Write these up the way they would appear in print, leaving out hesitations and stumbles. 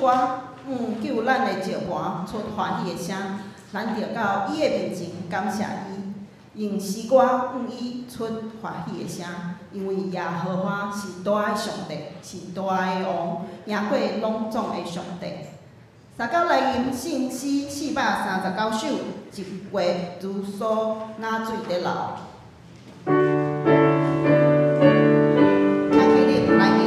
歌，救咱的石盤出歡喜的聲，咱著到伊的面前感謝伊，用詩歌向伊出歡喜的聲，因為耶和華是大的上帝，是大的王，贏過攏總的上帝。三九來吟聖詩439首，一月如梭若水在流。請起立來吟。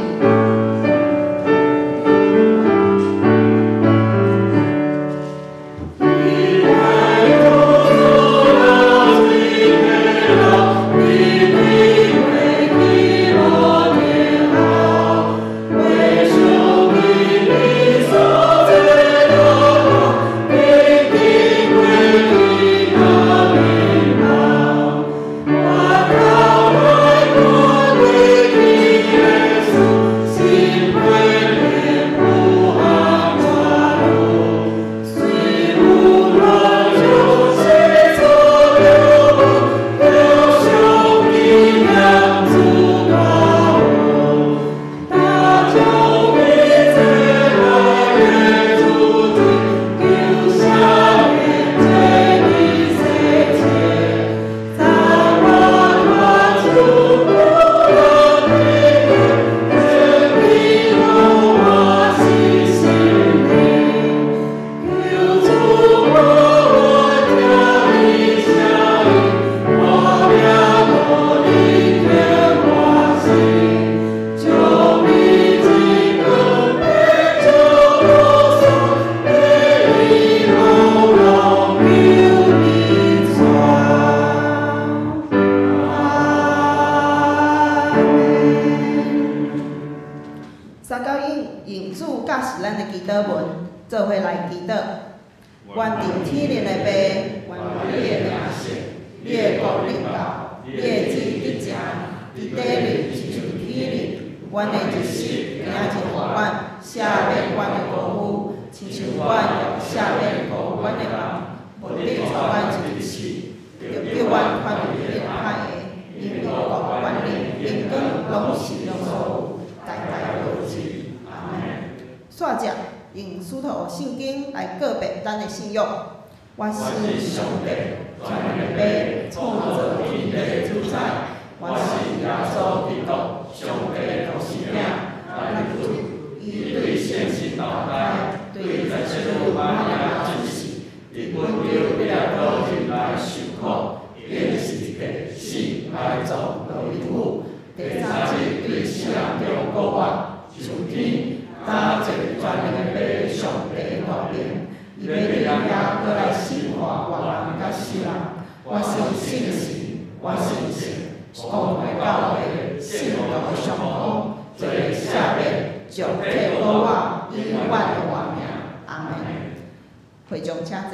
三九用用主教示咱的祈禱文，做伙來祈禱。願佇天靈的父，願你的名聖，你的國臨到，你的旨意得成，佇地裡親像天裡。阮的日食今仔日予阮，赦免阮的過誤，親像阮也赦免過阮的人。無得帶阮入試，著救阮脫離彼個歹的，因為國、權力、榮光攏是你所有，代代無盡。阿門。煞接用使徒聖經來告白咱的信仰。我信上帝，全能的父，創造天地的主宰。我信耶穌基督，上帝的獨生子，咱的主。伊對聖神投胎，對十聖女瑪利亞出世，佇本丟彼拉多入來受苦，釘十字架死，埋葬，落地府。第三日對死人中復活，上天，搭坐全能的父上帝的大能，伊欲對遐閣來審判活人佮死人。我信聖神，我信聖共同的教會，聖徒的相通，罪的赦免，上體膏我永遠的活命。阿門。會眾請坐。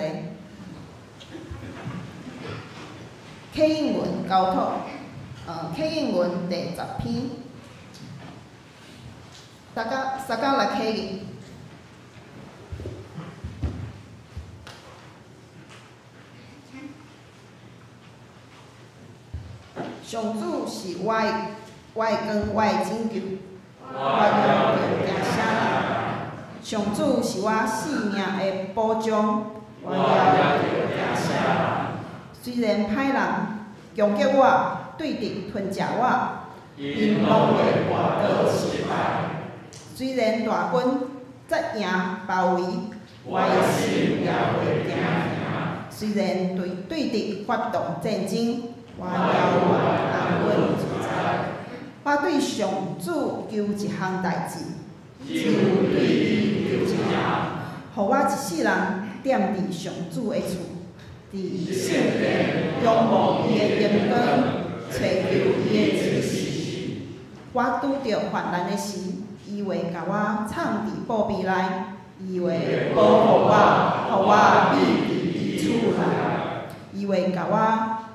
啟應文交託，啟應文第10篇，大家三九來啟應。上主是我的我的光，我的拯救，我猶著驚啥人？上主是我性命的保障，我猶著驚啥人？雖然歹人攻擊我，對敵吞食我，𪜶攏會跋倒失敗。雖然大軍紮營包圍，我的心也袂驚。雖然對敵發動戰爭，我猶原安穩自在。我對上主求一項代誌，只有對伊求一項，予我一世人踮佇上主的厝，佇聖殿仰望伊的榮光，揣求伊的指示。我拄著患難的時，伊會共我藏佇寶貝內，伊會保護我，予我秘佇伊厝內，伊會共我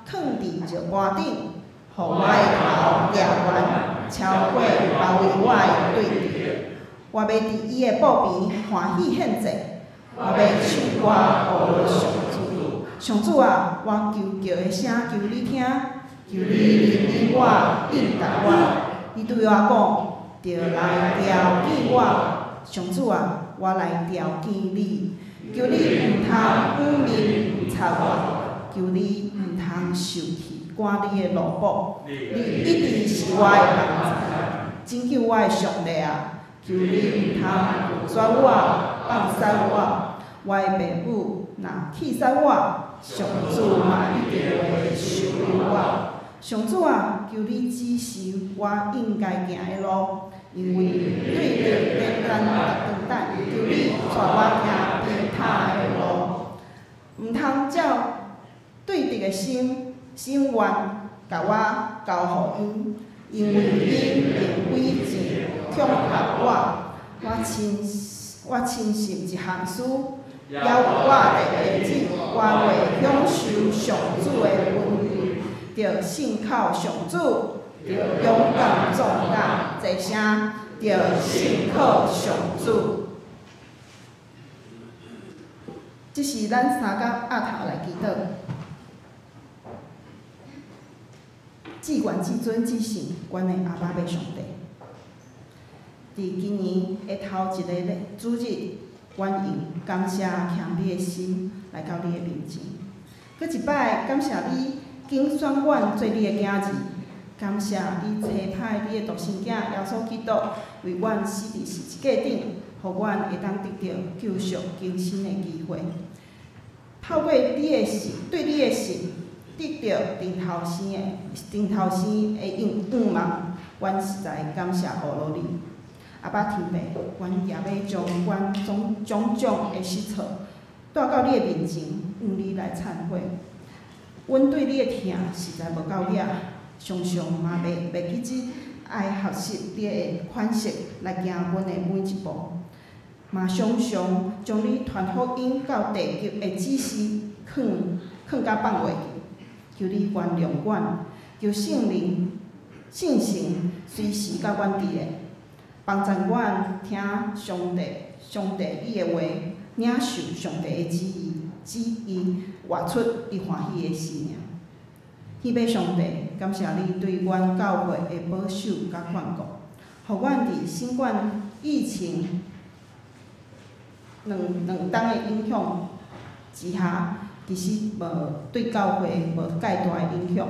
囥佇石盤頂，予我的頭掠懸，超過包圍我的對敵。我欲佇伊的寶邊歡喜獻祭，我欲唱歌予上主。上主啊，我求叫的聲求你聽，求你憐憫我，應答我。伊對我講，著來朝見我。上主啊，我來調見你，求你毋通掩面毋插我，求你毋通受氣，趕你的奴僕，你一直是我的幫助，拯救我的上帝啊！求你毋通拒絕我，放捨我，我的父母若棄殺我，上主嘛一定會收留我。上主啊，求你指示我應該行的路，因為對著顛倒逐頓等，求你帶我行平坦的路，毋通照對敵的心心願，共我交予𪜶，因為𪜶用詭計恐嚇我，我深信一項事，猶有偌濟日子，我會享受上主的恩惠，著信靠上主，著勇敢壯膽，齊聲，著信靠上主。這是咱三工鴨頭來祈禱。至懸至尊至聖，阮的阿爸父上帝，佇今年的頭一個主日，阮用感謝謙卑的心來到你的面前。閣一擺感謝你揀選阮做你的囝兒，感謝你差派你的獨生囝耶穌基督為阮死佇十字架頂，予阮會當得著救贖更新的機會。透過你的信，對你的信，得著重頭生的重頭生的願望，阮實在感謝阿羅你。阿爸天父，阮也欲將阮種種種的失錯帶到你的面前，向你來懺悔。阮對你的疼實在無夠額，常常嘛袂記得愛學習你的款式來行阮的每一步，嘛常常將你傳福音到地極的指示囥囥甲放袂記。求你原諒阮，求聖靈、聖神隨時佮阮佇咧，幫助阮聽上帝、上帝你的話，領受上帝的旨意，旨意活出伊歡喜的生命。天父上帝，感謝你對阮教會的保守佮看顧，予阮佇新冠疫情兩兩冬的影響之下，其實無對教會無蓋大的影響，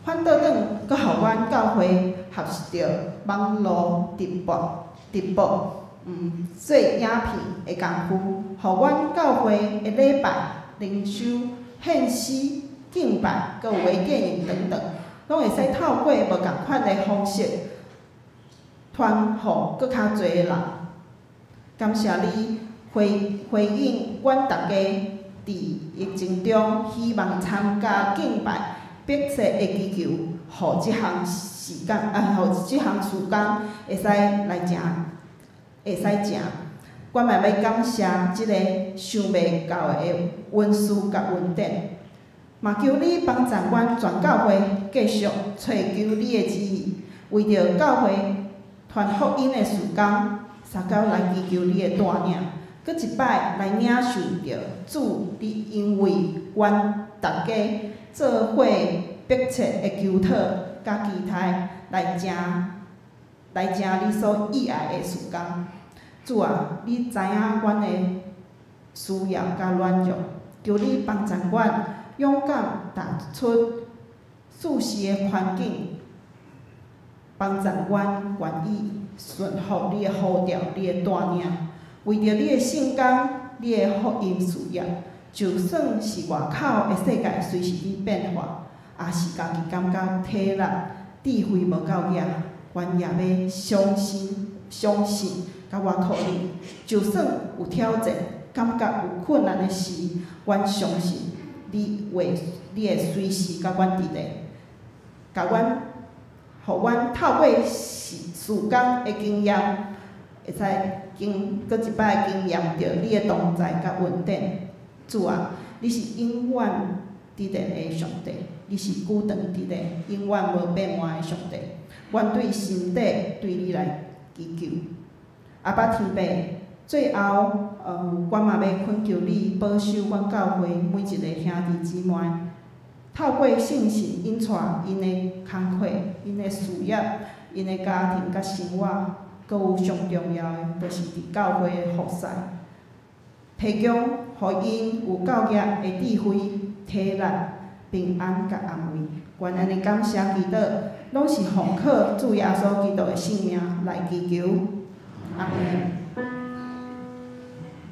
反倒轉閣予阮教會學習著網路直播、直播，做影片的功夫，予阮教會的禮拜、靈修、獻詩、敬拜，閣有微電影等等，攏會使透過無仝款的方式，傳予閣較濟的人。感謝你回回應阮逐家佇疫情中希望參加敬拜迫切的祈求，予這項時間啊，予這項事工會使來成，會使成。我嘛欲感謝這個想袂到的恩賜佮恩典，嘛求你幫助阮全教會繼續揣求你的旨意，為著教會傳福音的事工，相交來祈求你的帶領，閣一擺來領受著主，你因為阮逐家做伙迫切的求討佮期待，來成來成你所意愛的事工。主啊，你知影阮的需要佮軟弱，求你幫助阮勇敢踏出舒適的環境，幫助阮願意順服你的呼召、你的帶領，為著你的聖工、你的福音事業，就算是外口的世界隨時佇變化，抑是家己感覺體力、智慧無夠額，阮也欲相信、相信。佮倚靠你，就算有挑戰、感覺有困難的時，阮相信你會，你會隨時佮阮佇咧，共阮，予阮透過時時間的經驗，會使經閣一擺經驗著你的同在佮恩典。主啊，你是永遠佇咧的上帝，你是久長佇咧、永遠無變換的上帝。阮對心底對你來祈求。阿爸天父，最後，阮嘛欲懇求你保守阮教會每一个兄弟姊妹，透過聖神引帶𪜶的工課、𪜶的事業、𪜶的家庭佮生活，閣有上重要的，就是佇教會的服侍，提供予𪜶有教業的智慧、體力、平安佮安慰。願按呢感謝祈禱，攏是奉靠主耶穌基督的聖名來祈求。阿們。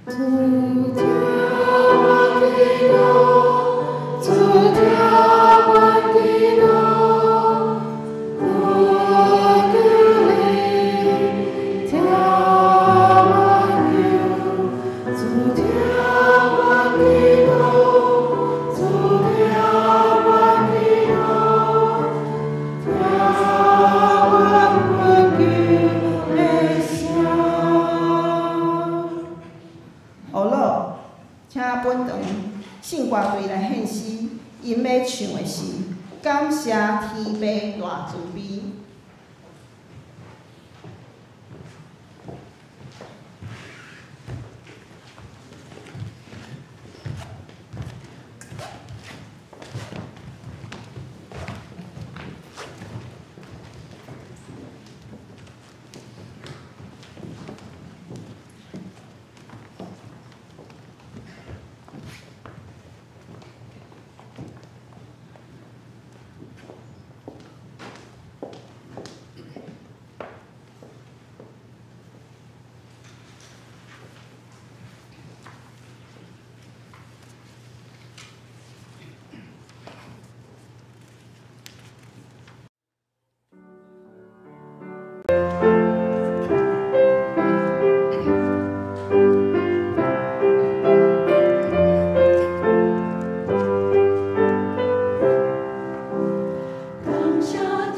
主聽阮祈禱，主聽阮祈禱，我求你聽阮求，主聽阮祈禱，主聽阮祈禱，聽阮懇求的聲。好了，請本堂聖歌隊來獻詩，𪜶欲唱的是《感謝天父大慈悲》。感謝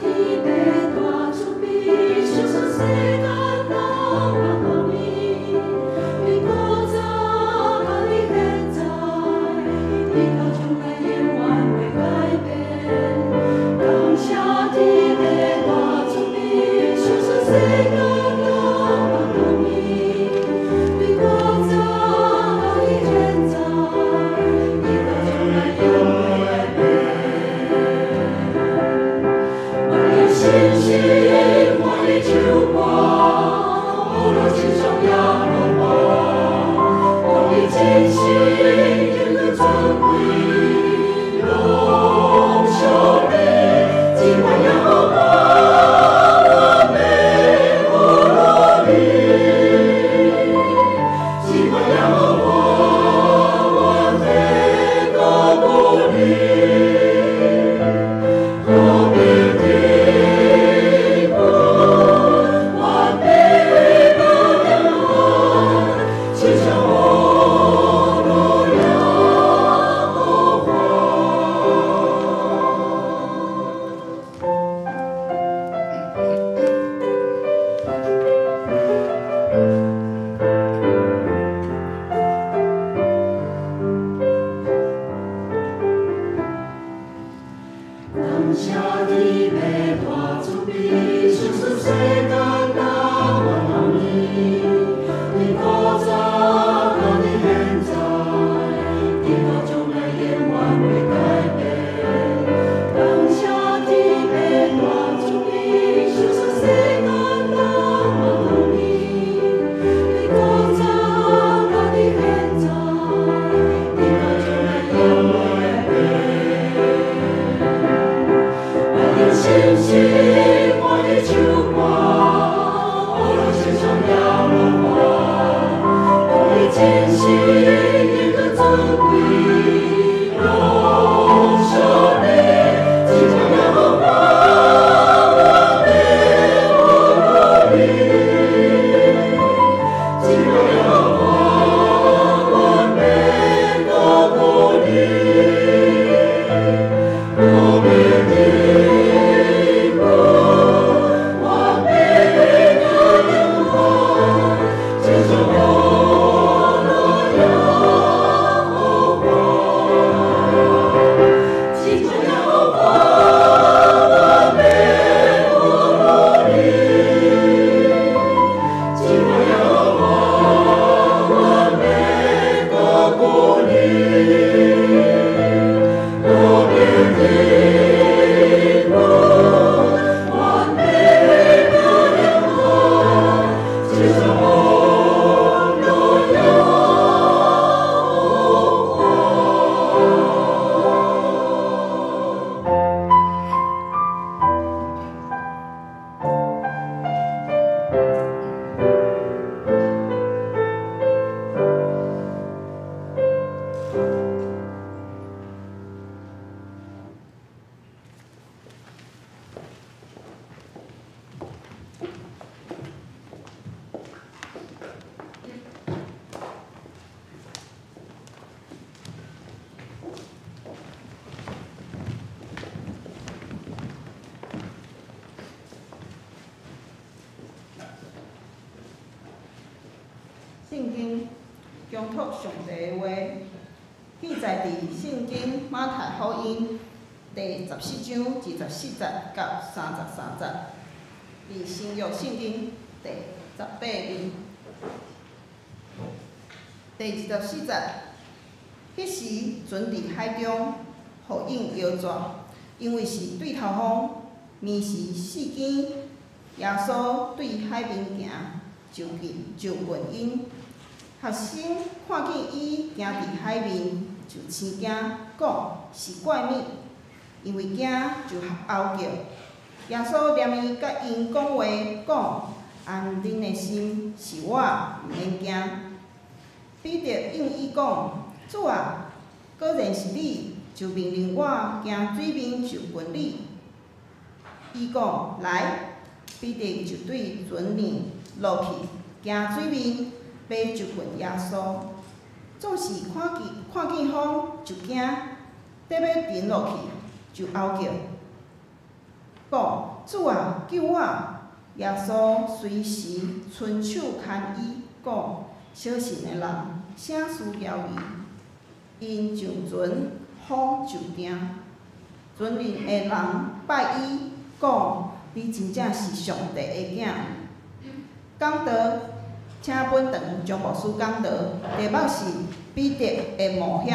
天父大慈悲，賞賜世間人萬福美。對古早到伫現在，直到將來永遠袂改變。感謝天父大慈悲，賞賜世間人萬福美。對古早到伫現在，直到將來永袂改變。願用信心歡喜唱歌，無論親像耶和華，當伊真心應允尊貴，榮耀你，只願耶和華我欲呼羅你，只願耶和華我欲高舉你。和平天國，願被高天國，親像我羅耶和華。感謝天父大慈悲，賞賜世間人萬福美。對古早到伫現在，直到將來永遠袂改變。感謝天父大慈悲，賞賜世間人萬福美。對古早到伫現在，直到將來永袂改變。願用信心歡喜唱歌，無論親像耶和華，當伊真心應允尊貴，榮耀你，只願耶和華我欲呼羅你，只願耶和華我欲高舉你。和平天國，願被高天國，親像我羅耶和華，只願耶和華我欲呼羅你，只願耶和華我欲高舉你。交託上帝的話，記載佇聖經馬太福音第十四章二十四節到三十三節，佇新約聖經第十八頁。第二十四節，彼時船佇海中，雨湧搖逝，因為是對頭風，暝時四更，耶穌對海面行，就近𪜶。學生看見伊行佇海面，就生驚，講是怪物，因為驚就吼叫。耶穌連面佮𪜶講話，講安恁的心，是我，毋免驚。彼得應伊講：主啊，果然是你，就命令我行水面就近你。伊講來，彼得就對船爾落去，行水面，欲就近耶穌。眾士看見風就驚，欲沉落去，就吼叫，講：主啊，救我！耶穌隨時伸手牽伊，講：小信的人，啥事猶疑？𪜶上船，風就定。船裡的人拜伊，講：你真正是上帝的囝。講道，請本堂張牧師講道，題目是彼得的冒險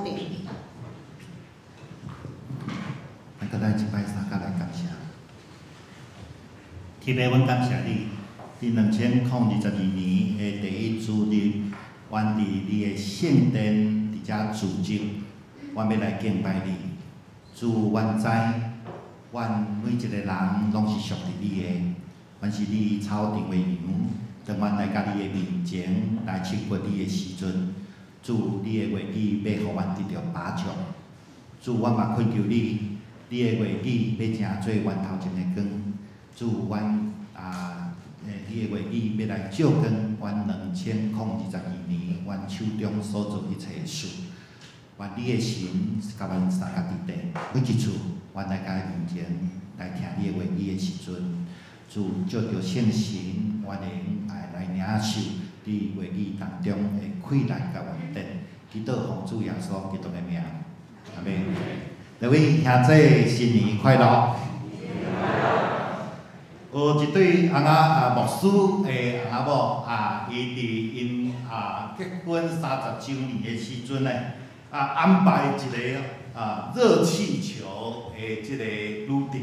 旅程。咱閣來一擺相佮來感謝。天父，阮感謝你，佇2022年的第一主日，阮佇你的聖殿佇遮聚集，阮欲來敬拜你。主，阮知，阮每一个人攏是屬佇你的，阮是你草場的羊。當阮來到你的面前來切骨你的時陣，主，你的話語欲予阮得著飽足。主，阮嘛懇求你，你的話語欲成做阮頭前的光。主，阮啊，你的話語欲來照光阮2022年阮手中所做一切的事。願你的神共阮相佮佇底，每一次阮來到你面前來聽你的話語的時陣，主藉著聖神，阮會用來來領受你話語當中的氣力佮恩典。祈禱奉主耶穌基督的名，阿們。各位兄弟，新年快樂！有一對翁仔啊，牧師的翁仔某啊，伊佇𪜶啊結婚三十週年的時陣呢，啊安排一个啊熱氣球的這个旅程。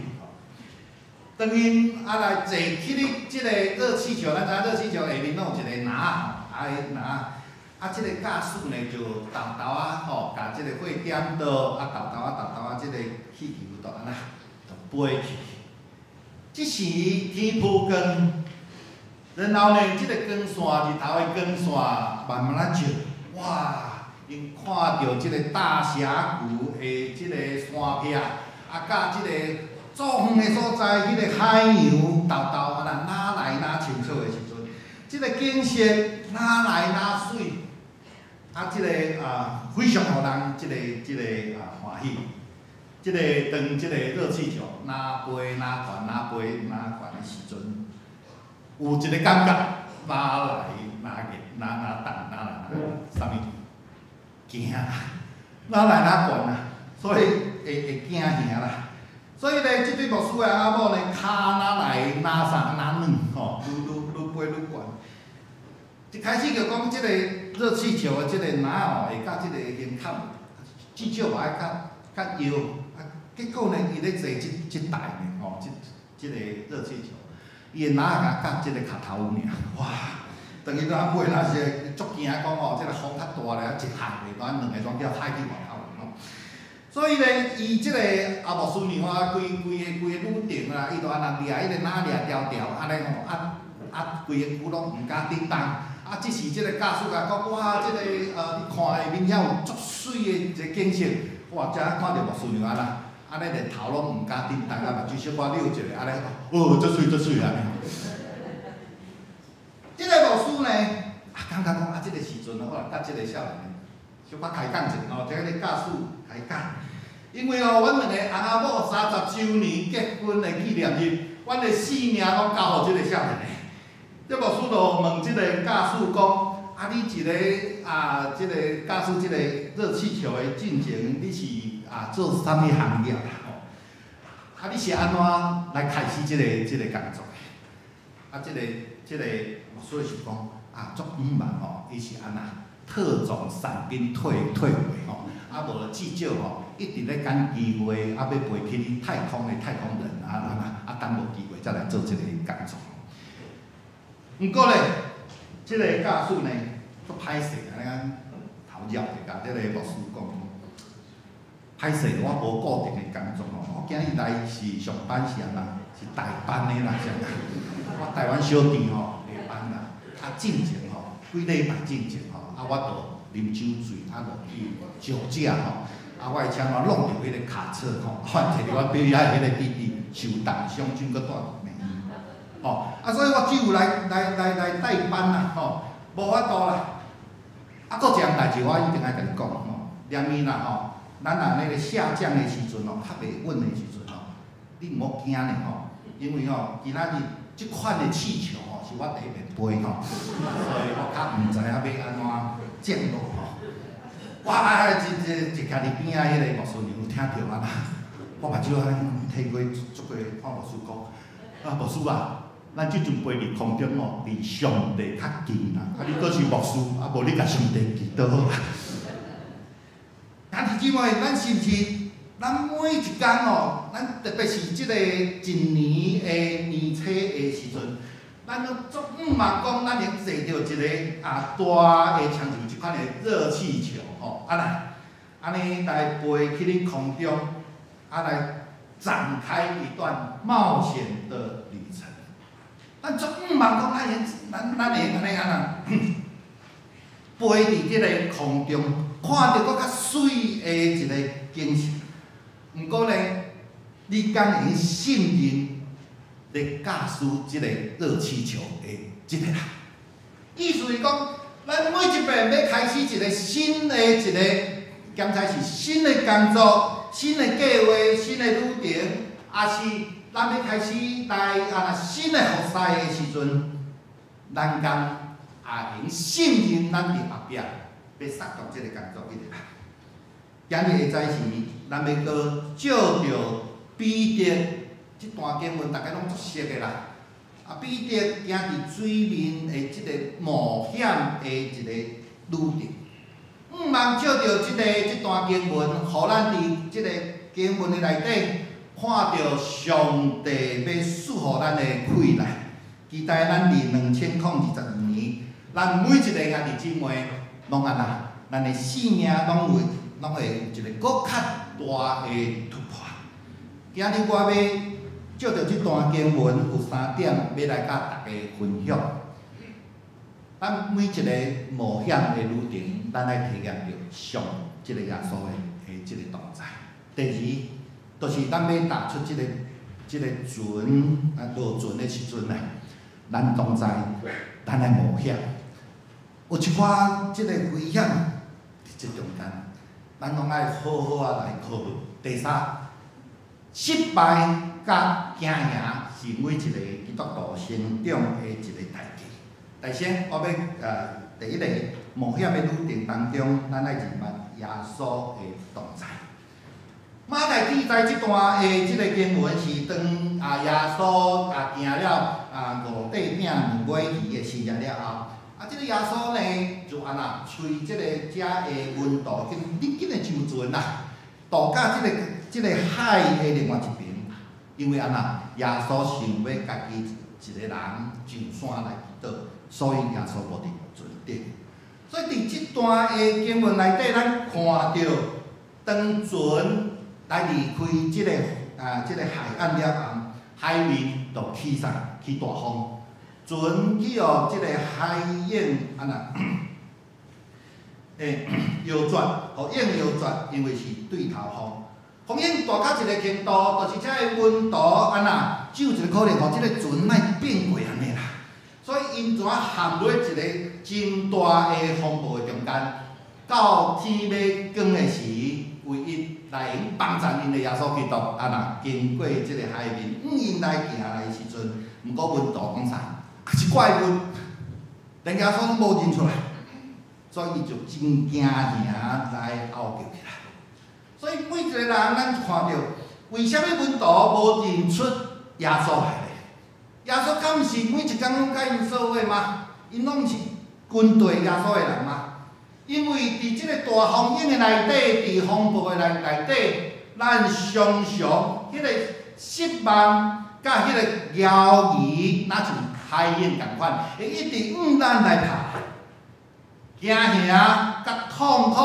當𪜶啊來坐起咧這个熱氣球，咱知影熱氣球下面攏有一個籃仔吼，啊彼籃仔，啊這个駕駛呢就沓沓仔吼，共這个火點著，啊沓沓仔沓沓仔，這个氣球就按呢就飛去。這時天曝光，然後呢，這个光線日頭的光線慢慢仔照，哇！𪜶看著這个大峽谷的這个山壁，啊，佮這个足遠的所在，彼个海洋沓沓按呢若來若清楚的時陣，這个景色若來若媠，啊，這个啊非常予人這个這个啊歡喜。這个當這个熱氣球若飛若懸，若飛若懸的時陣，有一个感覺，若來若熱，若若凍，若來若啥物？驚，若來若懸啊，所以會會驚嚇啦。所以咧，這對牧師的翁仔某呢，跤若來若啥若軟吼，愈愈愈飛愈懸。一開始就講這個熱氣球的這个籃吼，會佮這個胸坎，至少嘛愛較較腰。啊，結果呢，伊咧坐這這台呢，吼，這這个熱氣球，伊的籃仔共佮這個跤頭爾，哇！當伊若飛若是足驚講吼，這个風較大咧，一下袂當兩个攏叫海去外口吼。所以咧，伊這个阿牧師娘啊，規規个規個旅程啊，伊就按呢掠彼个籃掠牢牢，按呢吼，啊啊，規个身軀攏毋敢振動。啊，這時這个駕駛共講，哇，這个你看下面遐有足媠的一个景色，哇！遮看著牧師娘按呢，按呢連頭攏毋敢振動，啊，目睭小可溜一下，按呢，哦，足媠足媠按呢。這个牧師呢，啊，感覺講啊，這个時陣我來佮這个少年小可開講一下吼，這个駕駛開講。因為哦，阮兩个翁仔某三十週年結婚的紀念日，阮的性命攏交予這个少年的。這牧師就問這个駕駛講：啊，你一个啊，這個駕駛這個熱氣球的進前，你是啊做啥物行業啦？吼，啊，你是按怎來開始這個工作的？啊，這個牧師是講啊，足毋茫吼，伊是按怎特種傘兵退伍的吼，啊無至少吼，一直咧等機會，啊欲飛去太空的太空人，啊啊啊等無機會才來做這個工作。毋過咧，這個駕駛呢，足歹勢按呢頭繞者，共這個牧師講，歹勢，我無固定的工作吼，我今日來是上班是按怎？是代班的啦，是按怎？我台灣小弟吼下班啦，啊進前吼，幾禮拜進前吼，啊我就啉酒醉，啊落去酒駕吼，啊我的車怎弄著彼個卡車吼，我摕著我表仔彼個弟弟受重傷，進閣蹛佇醫院，吼，啊所以我只有來代班啦，吼，無法度啦。啊，閣一項代誌我一定愛共你講吼，連伊啦吼，咱若那個下降的時陣吼，較袂穩的時陣吼，你毋好驚呢吼，因為吼，今仔日這款的氣球吼，是我第一遍飛吼，所以我較毋知影欲按怎降落吼。我啊，一一徛佇邊仔彼個牧師娘有聽著啊，我目睭安呢提過足過看牧師講，啊牧師啊，咱這陣飛佇空中哦，離上帝較近啦。啊，你閣是牧師，啊無你共上帝祈禱好啊。兄弟姊妹，咱是毋是？咱每一工哦，咱特別是這個一年的年初的時陣，咱攏足向望講，咱會坐著一個啊大的，親像這款的熱氣球吼，啊來，按呢來飛去咧空中，啊來展開一段冒險的旅程。咱足向望講，咱會按呢按怎飛佇這個空中，看著閣較媠的一個景色。毋過呢，你敢會信任咧駕駛這個熱氣球的這個人？意思是講，咱每一遍欲開始一個新的一個，敢知是新的工作、新的計劃、新的旅程，抑是咱欲開始來啊新的服侍的時陣，咱敢也會信任咱佇後壁欲捒動這個工作彼個人？今日下早時，咱欲閣借著彼得這段經文，大家攏足熟的啦。啊，彼得行佇水面的這個冒險的一個旅程，向望借著這段經文，予咱佇這個經文的內底看著上帝欲賜予咱的氣力。期待咱佇2022年，咱每一個兄弟姊妹攏按怎，咱的生命攏會有一個閣較大的突破。今日我欲借著這段經文有三點欲來佮大家分享。咱每一個冒險的旅程，咱愛體驗著上這個耶穌的這個同在。第二，就是咱欲踏出這個船啊落船的時陣呢，咱同在，咱來冒險，有一寡這個危險佇這中間，咱攏愛好好仔來克服。第三，失敗佮經營是每一個基督徒成長的一個代誌。首先，我欲第一個冒險的旅程當中，咱愛認捌耶穌的同在。馬太記載這段的這個經文是當啊耶穌啊行了啊五塊餅兩尾魚的神蹟了後，啊這個耶穌呢就按怎催這個遮的門徒緊你緊來上船啦，渡到這個海的另外一爿，因為按怎耶穌想欲家己一個人上山來祈禱，所以耶穌無佇船頂。所以佇這段的經文內底，咱看著當船來離開這個海岸了後，海面就起啥？起大風，船去予這個海湧按怎？搖轉，予湧搖轉，因為是對頭風。風湧大到一個程度，就是這个門徒按怎，只有一個可能，予這個船莫變過按呢啦。所以𪜶怎陷入一個真大的風暴的中間，到天欲光的時，唯一來用幫助𪜶的耶穌基督，按怎經過這個海面，向𪜶來行來的時陣，毋過門徒講啥？是怪物，連耶穌攏無認出來。所以伊就真驚嚇來拗撬起來。所以每一個人，咱看著為啥物門徒無認出耶穌來咧？耶穌敢毋是每一工攏佮𪜶做伙嗎？𪜶攏毋是跟隨耶穌的人嗎？因為佇這個大風湧的內底，佇風暴的內底，咱常常彼個失望佮彼個猶疑，若像海湧仝款，會一直向咱來拍，驚嚇佮痛苦，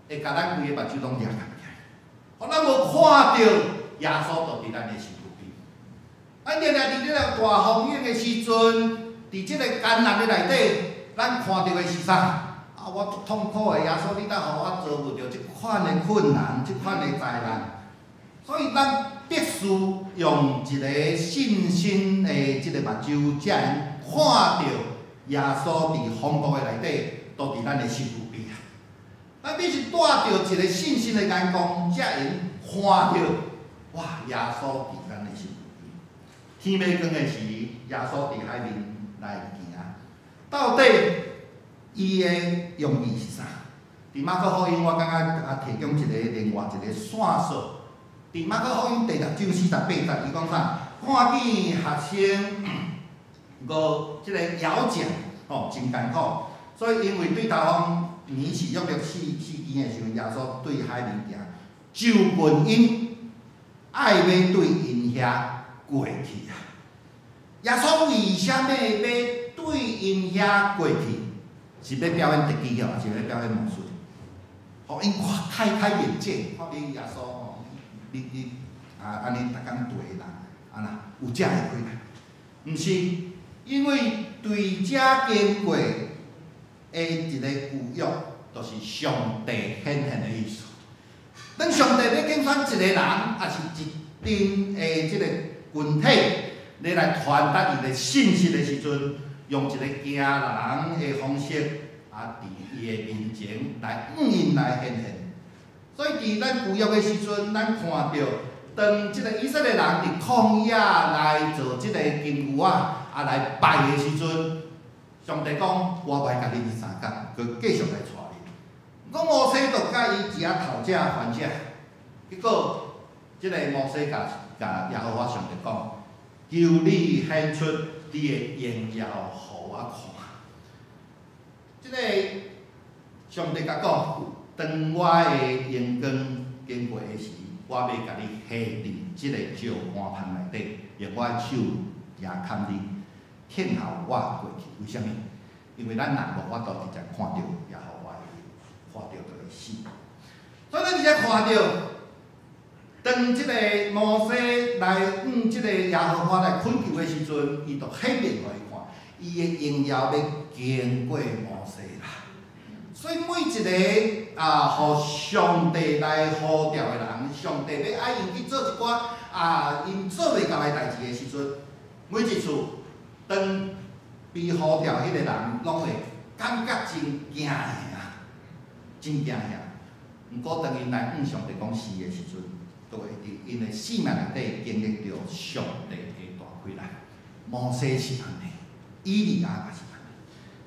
會共咱規个目睭攏掠起來，予咱無看著耶穌就佇咱的身軀邊。咱定定佇這個大風湧的時陣，佇這個艱難的內底，咱看著的是啥？啊，我足痛苦的，耶穌，你哪予我遭遇著這款的困難，這款的災難？所以咱必須用一個信心的這個目睭，才會看著耶穌佇風暴的內底，都佇咱的身軀邊啊！咱必須帶著一個信心的眼光，才會看著哇，耶穌佇咱的身軀邊。天欲光的時，耶穌佇海面來行，到底伊的用意是啥？佇馬可福音，我感覺啊，提供一個另外一個線索。佇馬可福音第六章48節，伊講啥？看見學生五這個搖槳，吼，真艱苦。所以因為對頭風暝時約略四更的時陣，耶穌對海面行，就近𪜶，愛欲對𪜶遐過去啊！耶穌為啥物欲對𪜶遐過去？是欲表演特技哦，抑是欲表演魔術？予𪜶開開眼界，看你耶穌吼，你啊按呢逐工對的人，啊若有遮个氣力？毋是，因為對遮經過的一個舊約，就是上帝顯現的意思。當上帝欲揀選一個人，抑是一陣的這個群體，欲來傳達伊的信息的時陣，用一個驚人的方式，啊，佇伊的面前來向𪜶來顯現。所以佇咱舊約的時陣，咱看著當這個以色列人佇曠野來做這個金牛仔，啊來拜的時陣，上帝講：我欲佮恁相共，閣繼續來帶恁。講摩西就佮伊一仔頭者番者，結果這個摩西共共耶和華上帝講：求你顯出你的榮耀，予我看。這個上帝共講：當我的榮光經過的時，我欲共你下佇這個石棺棚內底，用我的手舉牽你，聽候我過去。為啥物？因為咱人無法度直接看著耶和華的面，看著就會死。所以咱直接看著，當這個摩西來向這個耶和華來懇求的時陣，伊就顯明予伊看，伊的榮耀欲經過摩西啦。所以每一個啊，予上帝來呼召的人，上帝欲愛𪜶去做一寡啊，𪜶做袂到的代誌的時陣，每一次當被呼召彼個人，攏會感覺真驚嚇，真驚嚇。毋過當𪜶來向上帝講是的時陣，就會佇𪜶的生命內底經歷著上帝的大氣力。摩西是按呢，以利亞嘛是按呢。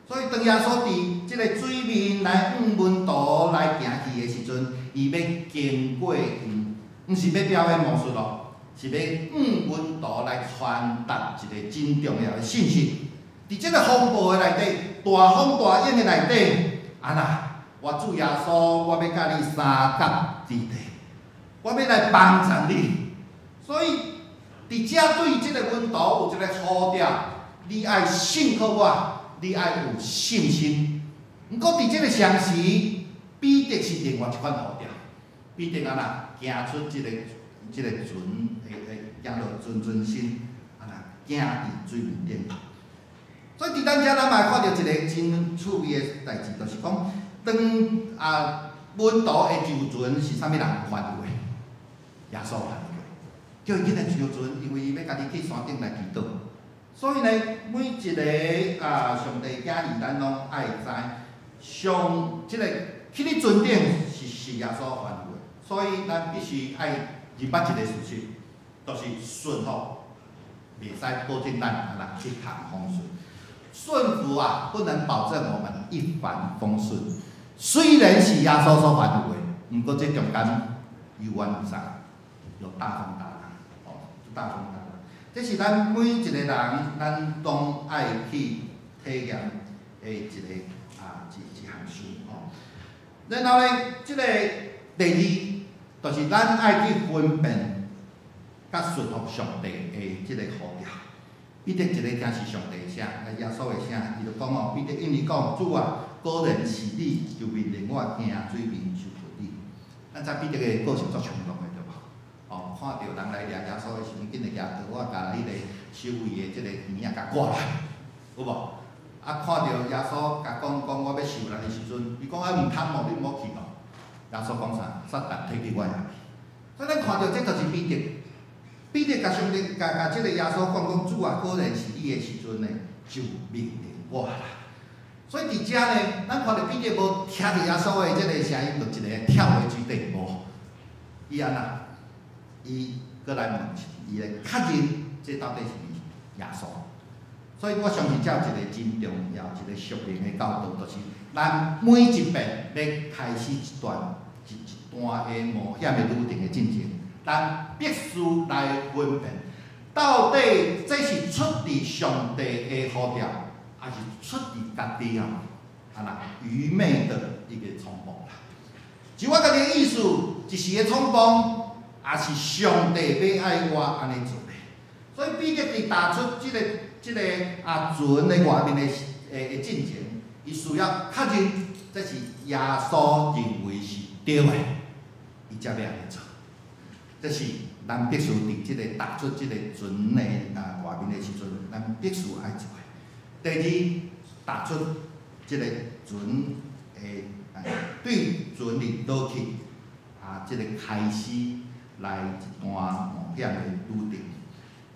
所以當耶穌佇這個水面來向門徒來行去的時陣，伊欲經過𪜶，毋是欲表演魔術咯，是欲向門徒來傳達一個真重要的信息。佇這個風暴的內底，大風大湧的內底，啊若我主耶穌，我欲佮你相佮佇地，我欲來幫助你。所以佇遮對這個門徒有一個呼召，你愛信靠我，你愛有信心。毋過佇這個同時，彼得是另外一款呼召。彼得按怎行出這個船，會行落船船身，按怎行佇水面頂。所以佇咱遮，咱嘛會看著一個真趣味的代誌，就是講，當啊門徒會上船是啥物人吩咐的？耶穌吩咐的，叫伊緊來上船，因為伊欲家己去山頂來祈禱。所以呢，每一個啊上帝囝兒，咱攏愛知，上這個去佇船頂是耶穌吩咐的，所以咱必須愛認捌一個事實，就是順服，袂使保證咱啊來去抗風順。順服啊，不能保證我們一帆風順。雖然是耶穌所吩咐的，毋過這中間有冤有啥？有大風大浪，哦，大風大浪。這是咱每一個人，咱攏愛去體驗的一個啊一一項事吼。然後呢，這個第二，就是咱愛去分辨佮順服上帝的這個呼召。彼得一个聽是上帝的聲，耶穌的聲，伊就講哦，彼得應伊講，主啊，果然是你，就命令我行水面就近你。咱知彼得的個性足衝動的對無？哦，看著人來掠耶穌的時陣，緊會舉刀仔共彼個守衛的這個耳仔共割來，有無？啊，看著耶穌共講講我欲受難的時陣，伊講啊毋通哦，你毋好去哦。耶穌講啥？撒旦退去我後面。所以咱看著這就是彼得。彼得共上帝、共共這個耶穌講講，主啊，果然是你的時陣呢，就命令我啦。所以佇遮呢，咱看著彼得無聽著耶穌的這個聲音，就一个跳落水底無。伊按怎？伊閣來問，伊來確認這到底是毋是耶穌。所以我相信這有一個真重要、一個屬靈的教導，就是咱每一遍欲開始一段一一段的冒險的旅程的進前，咱必須來分辨，到底這是出佇上帝的呼召，還是出佇家己啊？啊那愚昧的一個衝動啦。就我家己的意思，一時的衝動，也是上帝欲愛我按呢做的。所以彼得佇踏出這個啊船的外面的的進前，伊需要確認這是耶穌認為是對的，伊才欲按呢做。這是咱必須佇這個踏出這個船的啊外面的時陣，咱必須愛做的。第二，踏出這個船的啊，對船裡落去啊，這個開始來一段冒險的旅程。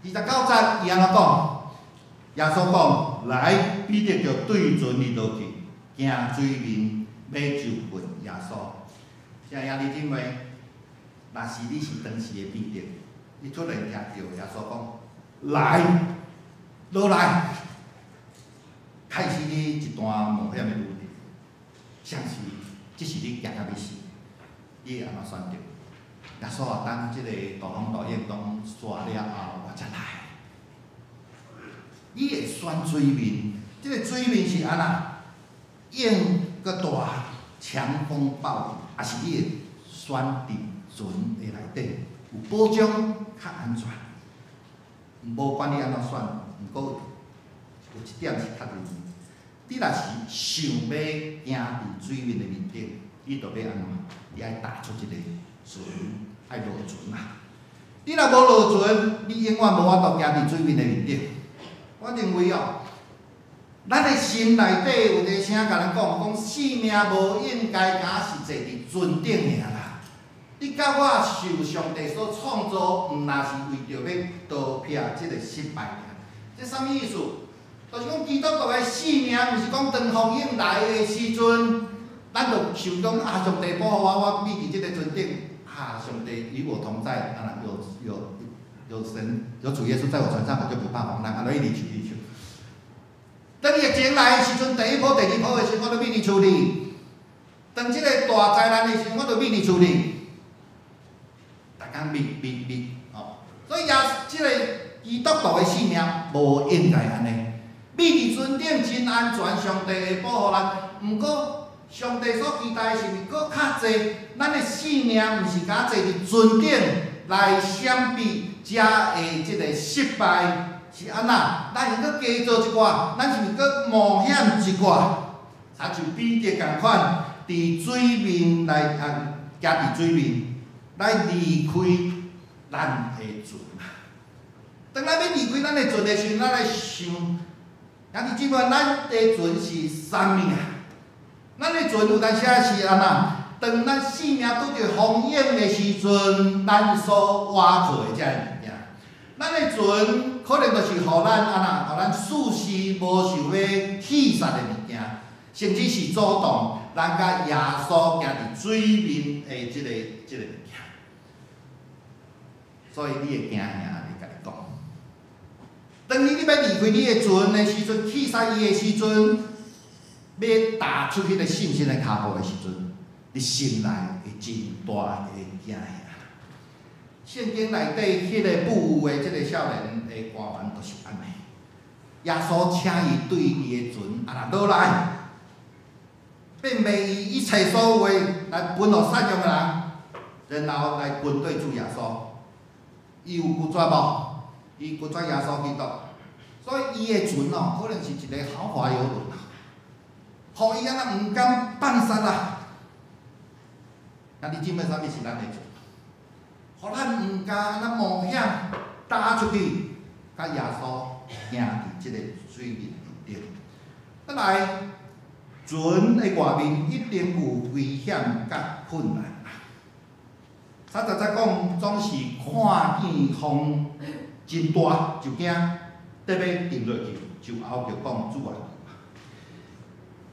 29節，伊按怎講？耶穌講：來，彼得就對船裡落去，行水面，欲就近耶穌。親愛兄弟姊妹，若是你是當時的彼得，你突然聽著耶穌講：來，落來，開始你一段冒險的旅程。相信這是你驚甲欲死，你會按怎選擇？耶穌啊，等這個大風大浪攏煞了後，我才來。你會選水面，這個水面是按怎？湧閣大，強風暴雨，抑是你會選佇船的內底，有保障，較安全。無管你按怎選，毋過有一點是確認的，你若是想欲行佇水面的面頂，你就欲按怎？你愛踏出這個船，愛落船啊！你若無落船，你永遠無法度行佇水面的面頂。我認為哦，咱的心內底有一个聲共咱講，講性命無應該敢是坐佇船頂爾啦。你佮我受上帝所創造，毋若是為著欲逃避這個失敗爾。這啥物意思？就是講基督徒的性命，毋是講當風湧來的時陣，咱就想講啊，上帝保護我，我覕佇這个船頂，啊，上帝與我同在，啊，有有有神有主耶穌在我船上，我就不怕風浪，啊，就一直唱一直唱。當疫情來的時陣，第一波、第二波的時陣，我都覕佇厝裡。當這個大災難的時陣，我都覕佇厝裡。逐工覕覕覕，哦，所以也這個基督徒的性命無應該按呢。覕佇船頂真安全，上帝會保護咱。毋過，上帝所期待的是毋閣較濟，咱的性命毋是敢坐佇船頂來閃避遮的這個失敗。是按怎？咱會閣加做一寡，咱是毋閣冒險一寡？親像彼得仝款，佇水面來啊，行佇水面來離開咱的船。當咱欲離開咱的船的時陣，咱來想，兄弟姊妹，咱的船是啥物啊？咱的船有當時是按怎？當咱性命拄著風湧的時陣，咱所倚靠的這个物件。咱的船可能就是予咱按怎，予咱事事無想欲棄殺的物件，甚至是阻擋咱佮耶穌行佇水面的這個物件。所以你的驚兄咧共你講，當你你欲離開你的船的時陣，棄殺伊的時陣，欲踏出彼个信心的跤步的時陣，你心內會真大的驚嚇。聖經內底彼个富有的這个少年的官員就是按呢。耶穌請伊對伊的船啊若落來，變賣伊一切所有的來分予散用的人，然後來跟隨主耶穌。伊有拒絕無？伊拒絕耶穌基督，所以伊的船哦，可能是一個豪華遊輪，予伊按呢毋敢放殺啦。啊，你姊妹啥物是咱的船？予咱毋敢按呢冒險踏出去，佮耶穌行佇這个水面頂。再來，船的外面一定有危險佮困難。30節講，總是看見風真大就驚，得欲沉落去，就哀叫講主啊！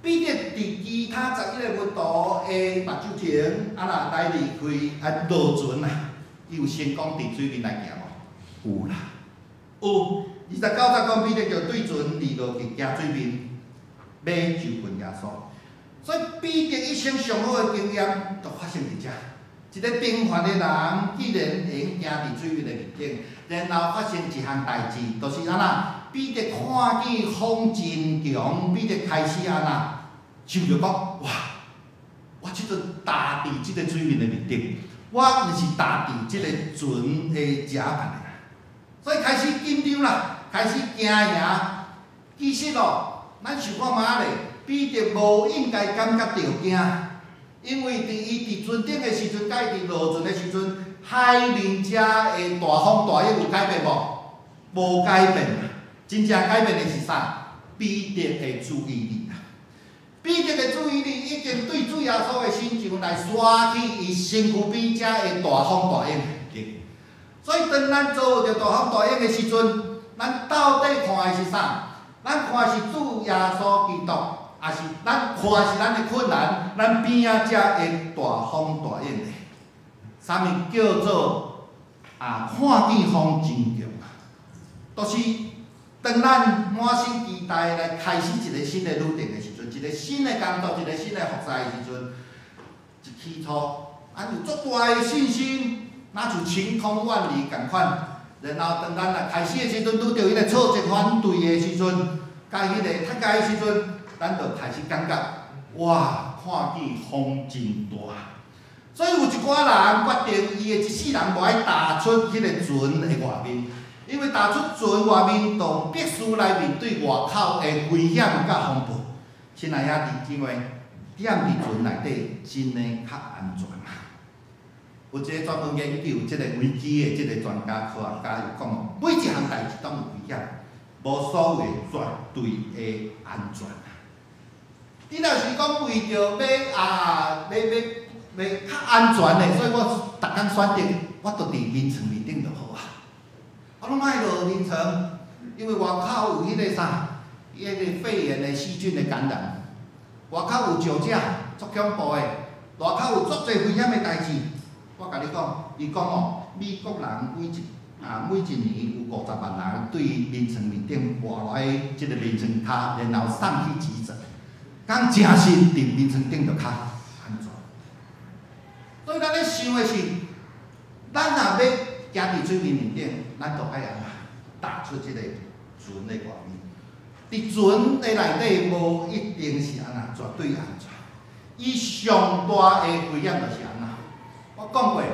彼得佇其他11个門徒的目睭前，啊若來離開啊落船啊，伊有成功佇水面內行無？有啦，有。29節講彼得就對船離落去行水面，欲就近耶穌。所以彼得一生上好的經驗，就發生佇遮。一个平凡的人，竟然會用行佇水面的面頂，然後發生一項代誌，就是按怎？彼得看見風真強，彼得開始按怎？想著講：哇！我這陣踏佇這个水面的面頂，我毋是踏佇這个船的甲板的，所以開始緊張啦，開始驚惶。其實哦，咱想看覓咧，彼得無應該感覺著驚。因為佇伊佇船頂的時陣，佮伊佇落船的時陣，海面遮的大風大湧有改變無？無改變啊！真正改變的是啥？彼得的注意力啊！彼得的注意力已經對主耶穌的身上來徙去伊身軀邊遮的大風大湧。所以當咱遭遇著大風大湧的時陣，咱到底看的是啥？咱看的是主耶穌基督，抑是咱看的是咱的困難，咱邊仔遮的大風大湧咧？啥物叫做啊？看見風真強啊！就是當咱滿心期待來開始一个新的旅程的時陣，一个新的工作，一个新的服侍的時陣，一起初，咱有足大的信心，若像晴空萬里仝款。然後當咱來開始的時陣，拄著彼个挫折反對的時陣，佮彼个踢界的時陣，咱就開始感覺，哇，看見風真大。所以有一寡人決定，伊的一世人無愛踏出彼個船的外面，因為踏出船外面，就必須來面對外口的危險佮風暴。親愛兄弟姊妹，踮佇船內底真的較安全啊！有一个專門研究這個危機的這個專家科學家有講，每一項代誌攏有危險，無所謂絕對的安全。你若是講為著欲啊，欲欲欲較安全的，所以我逐工選擇，我就佇眠床面頂就好啊。我攏莫落眠床，因為外口有彼个啥，彼个肺炎的細菌的感染，外口有石者，足恐怖的，外口有足濟危險的代誌。我共你講，伊講哦，美國人每一年有50萬人對眠床面頂跋落來這个眠床跤，然後送去急診。講誠實，佇眠床頂就較安全。所以咱咧想的是，咱若欲行佇水面面頂，咱就愛按怎踏出這个船的外面。佇船的內底，無一定是按怎絕對安全。伊上大的危險就是按怎？我講過，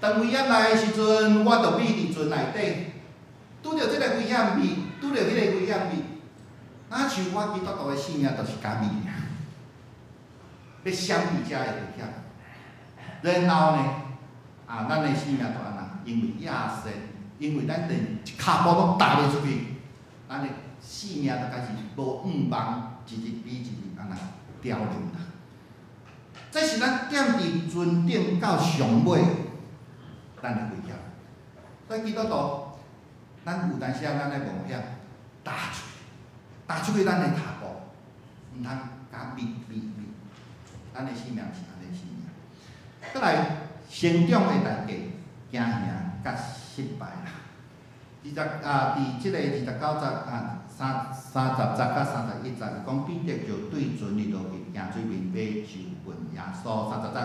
當危險來的時陣，我就避佇船內底，拄著這个危險味，拄著彼个危險味，若像我基督徒的性命，就是共味爾，欲閃避遮的危險。然後呢，啊，咱的性命就按怎？因為亞生，因為咱連一跤步攏踏袂出去，咱的性命就開始無向望，一日比一日按怎凋零啦。這是咱踮佇船頂到上尾，咱的危險。所以基督徒，咱有當時啊，咱愛冒險，踏出去，踏出去咱的跤步，毋通共避避避，咱的性命是按呢性命。閣來，成長的代價，驚嚇佮失敗啦。二十啊，佇這個29節啊，30節佮31節，伊講彼得就對船入落去，行水面欲就近耶穌。30節，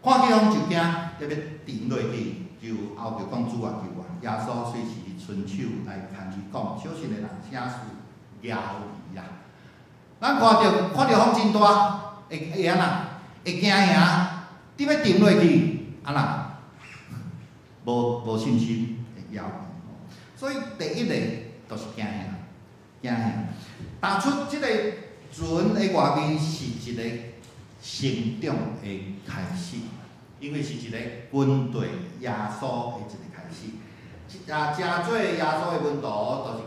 看見風就驚，欲沉落去，就哀叫講主啊救我！耶穌隨時伸手來牽伊講：小信的人，啥事猶疑啊？咱看著風真大，會按怎？會驚嚇，你欲沉落去，按怎？無信心會猶疑。所以第一個就是驚嚇，驚嚇。踏出這个船的外面是一個成長的開始，因為是一個跟隨耶穌的一個開始。啊，成做耶穌的門徒，就是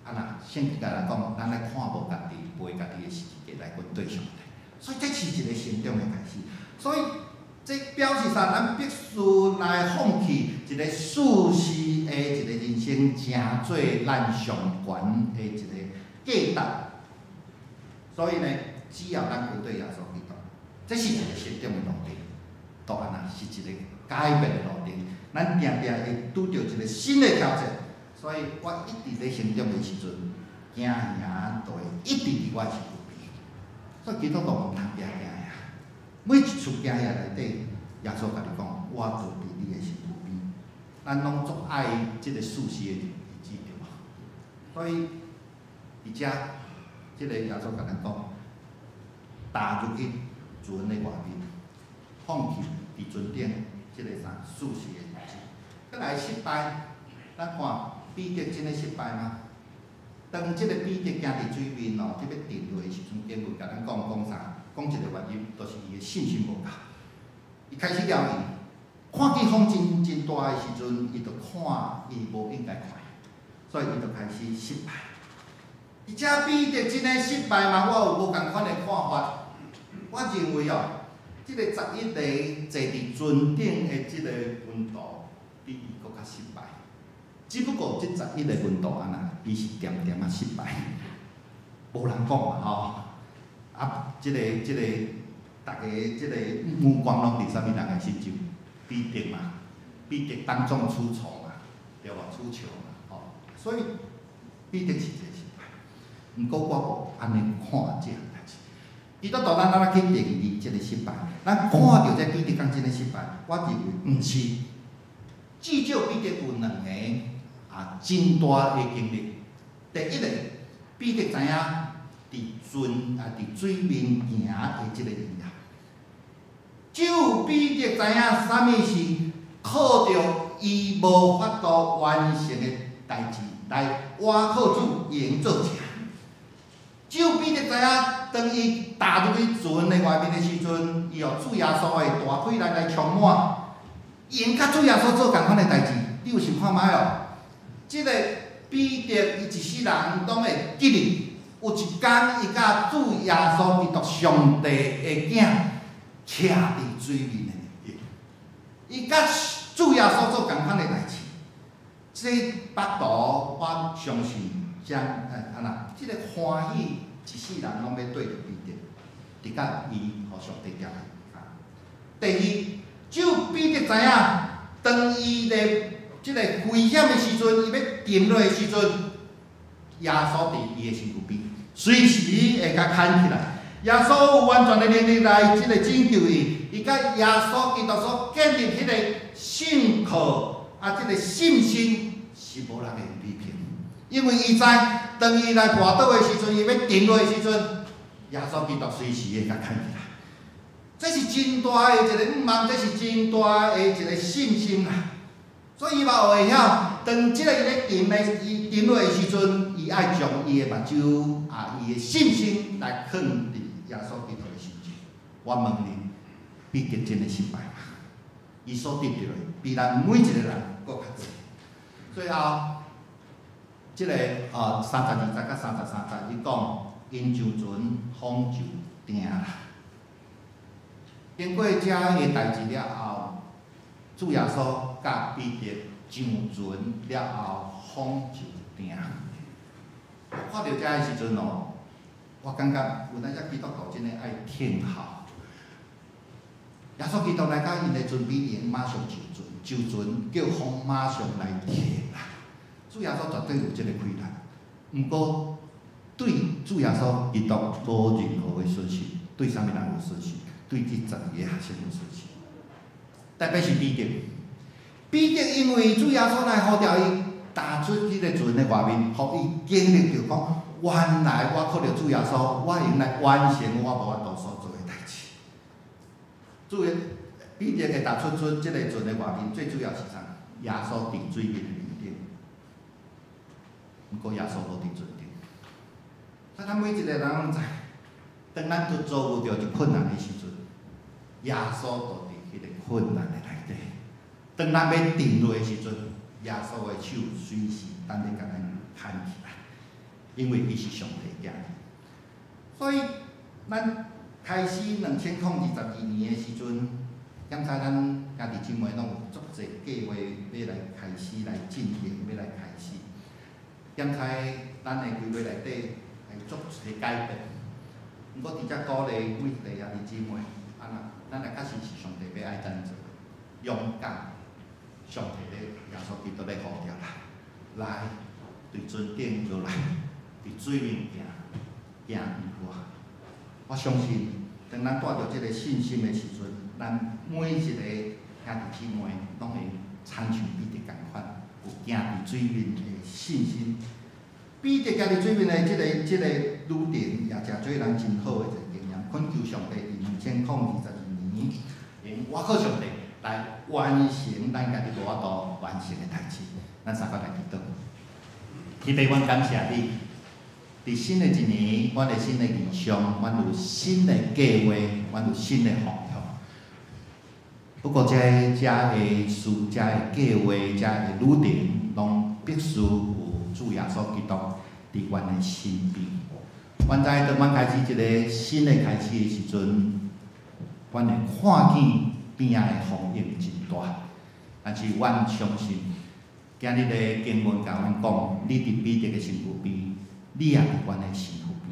按怎？聖經來講，咱愛看無家己，背家己的十字架來跟隨上帝。所以這是一個成長的開始。所以這表示啥？咱必須來放棄一個舒適的一個人生，成做咱上懸的一個價值。所以呢，只要咱跟隨耶穌基督，這是一個成長的路程，都按怎？是一個改變的路程。咱定定會拄著一個新的挑戰。所以我一直咧成長的時陣，驚嚇都會一直佇我身軀邊。所以基督徒毋通驚驚嚇，每一次驚嚇內底，耶穌共你講，我就佇你的身軀邊。咱攏足愛這個舒適的日子對無？所以佇遮，這個耶穌共咱講，踏入去船的外面，放棄佇船頂這個啥舒適的日子。閣來失敗，咱看彼得真的失敗嗎？當這個彼得行佇水面哦，這欲沉落的時陣，經文共咱講講啥？講一個原因，就是伊的信心無夠。伊開始猶疑，看見風真真大的時陣，伊就看伊無應該看，所以伊就開始失敗。而且彼得真的失敗嗎？我有無仝款的看法。我認為哦，這個11个坐佇船頂的這個門徒，比伊閣較失敗。只不過這十一个門徒按怎，伊是恬恬仔失敗，無人講嘛吼。啊，這個，逐家這個目光攏佇啥物人的身上？彼得嘛，彼得當眾出錯嘛，對無？出糗嘛，吼。所以彼得是一個失敗。毋過我無按呢看這項代誌。基督徒咱按怎去定義這個失敗？咱看著這彼得敢真的失敗，我認為毋是。至少彼得有兩个啊真大的經歷。第一个，彼得知影佇船啊佇水面行的這个伊啊，只有彼得知影啥物是靠著伊無法度完成的代誌來倚靠主，伊會用做成。只有彼得知影，當伊踏入去船的外面的時陣，伊予主耶穌的大氣力來充滿，伊會佮主耶穌做仝款的代誌。你有想看覓哦？這个彼得伊一世人攏會記得，有一工伊佮主耶穌基督上帝的囝徛佇水面的，伊佮主耶穌做仝款的代誌。這腹肚我相信將按怎？這个歡喜一世人攏欲綴著彼得，直到伊予上帝掠去。第二，只有彼得知影，當伊咧這个危險的時陣，伊欲沉落的時陣，耶穌佇伊的身軀邊，隨時會共牽起來。耶穌有完全的能力來這个拯救伊，伊佮耶穌基督所建立彼個信靠啊，這个信心是無人會批評，因為伊知當伊來跋倒的時陣，伊欲沉落的時陣，耶穌基督隨時會共牽起來。這是真大的一个向望，這是真大的一个信心啦。所以伊嘛會曉，當這个伊咧沉的，伊沉落的時陣，伊愛將伊的目睭啊，伊的信心來囥佇耶穌基督的身上。我問你，彼得真的失敗嗎？伊所得著的比咱每一个人閣較濟。最後，這个32節佮33節，伊講𪜶上船，風就定啦。經過這个代誌了後，主耶穌佮彼得上船了後，風就定。我看著這个時陣哦，我感覺有當時基督徒真的愛聽候。耶穌基督來到𪜶的船邊，伊馬上上船，上船叫風馬上來停啦。主耶穌絕對有這个氣力，毋過對主耶穌基督無任何的損失，對啥物人有損失？對這12個學生有損失。特別是彼得，彼得因為主耶穌來呼召伊，踏出彼个船的外面，予伊經歷著講，原來我靠著主耶穌，我會用來完成我無法度所做的代誌。主耶彼得會踏出這个船的外面，最主要是啥？耶穌佇水面的面頂，毋過耶穌無佇船頂。所以咱每一個人攏知，當咱拄遭遇著一困難的時陣，耶穌就佇彼個困難的內底。當咱欲沉落的時陣，耶穌的手隨時等咧共咱牽起來，因為伊是上帝囝。所以咱開始2022年的時陣，檢查咱兄弟姊妹攏有足濟計劃欲來開始來進行，欲來開始。檢查咱的規劃內底會足濟改變。毋過佇遮鼓勵每一个兄弟姊妹，啊若咱若確實是上帝欲愛咱做，勇敢，上帝咧耶穌基督咧呼召來，來對船頂落來，佇水面行，行毋過。我相信，當咱帶著這个信心的時陣，咱每一个兄弟姊妹攏會親像彼得仝款，有行佇水面的信心。彼得行佇水面的這个旅程，也誠做咱真好的一個經驗。懇求上帝佇2022年，用倚靠上帝來完成咱家己無法度完成的代誌。咱三個來祈禱。天父，阮感謝你。佇新的一年，阮的新的異象，阮有新的計劃，阮有新的方向。不過，這的事、這的計劃、這的旅程，攏必須有主耶穌基督佇阮的身邊。阮知當阮開始一个新的開始的時陣，阮會看見邊仔的風湧真大，但是阮相信，今日的經文共阮講，你佇彼得的身軀邊，你也佇阮的身軀邊。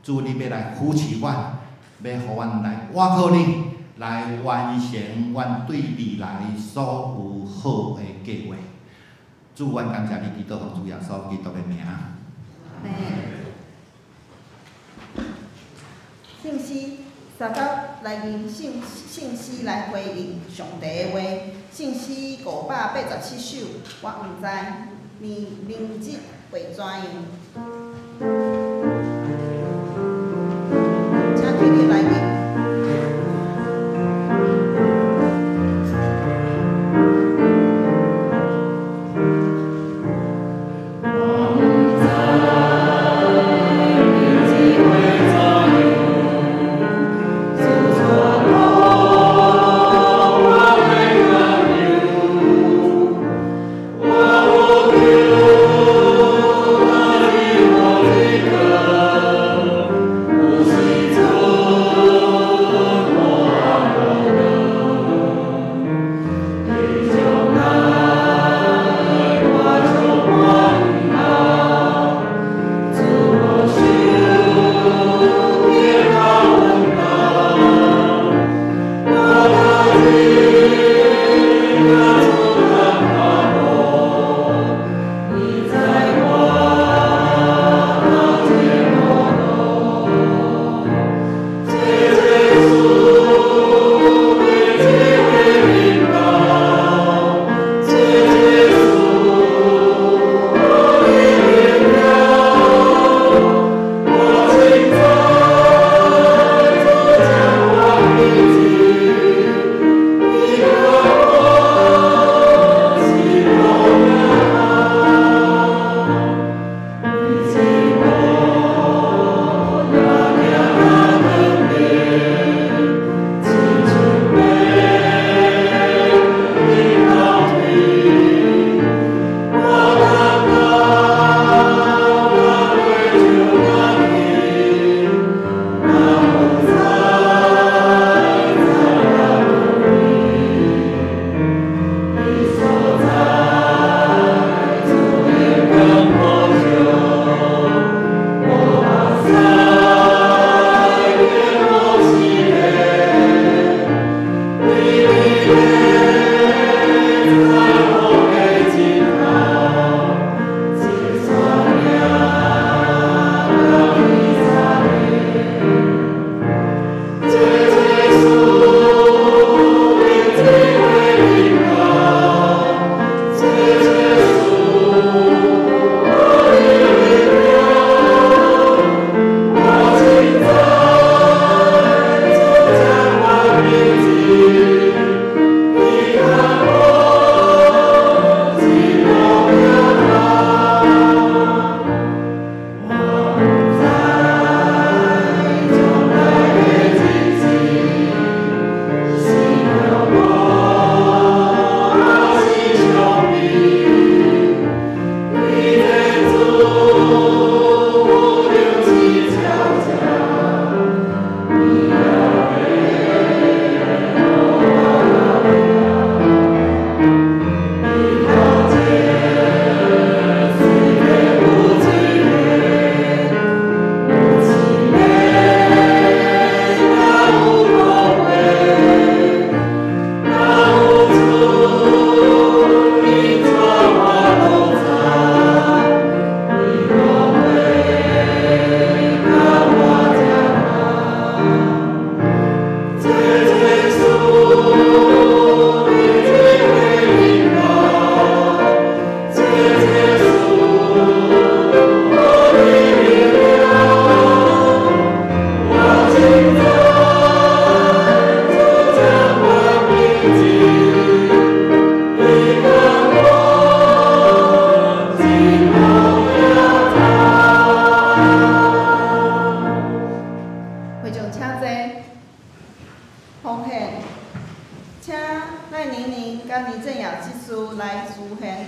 主，你欲來扶持阮，欲予阮來倚靠你，來完成阮對未來所有好的計劃。主，阮感謝你，祈禱奉主耶穌基督的名。阿們。聖詩三九來用聖詩來回應上帝的話。聖詩587首，我毋知明日會怎樣。請起立來念。我圣亚执事来书献。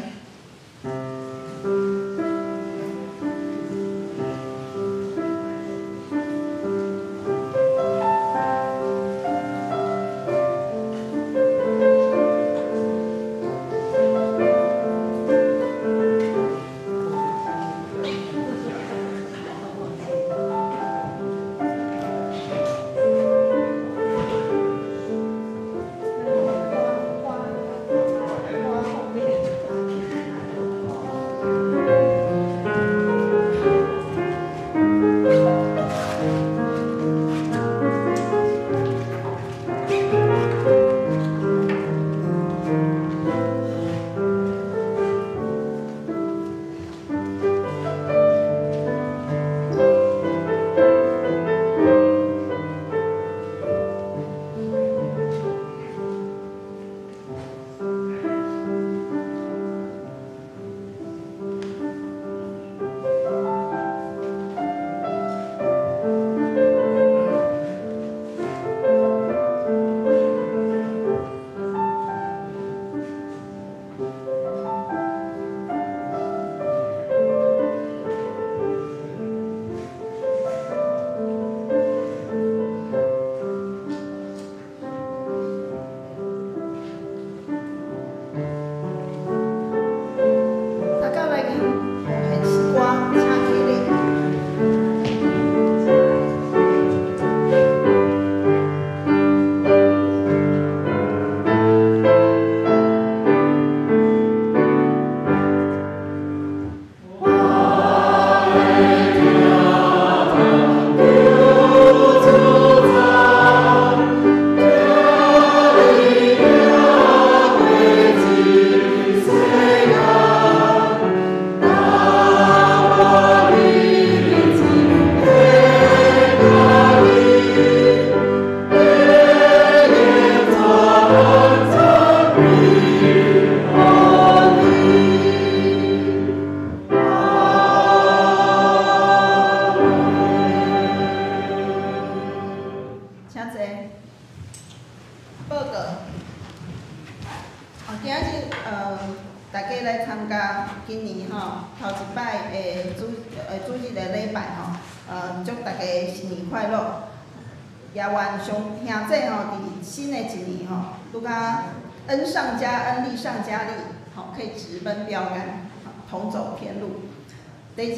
第二，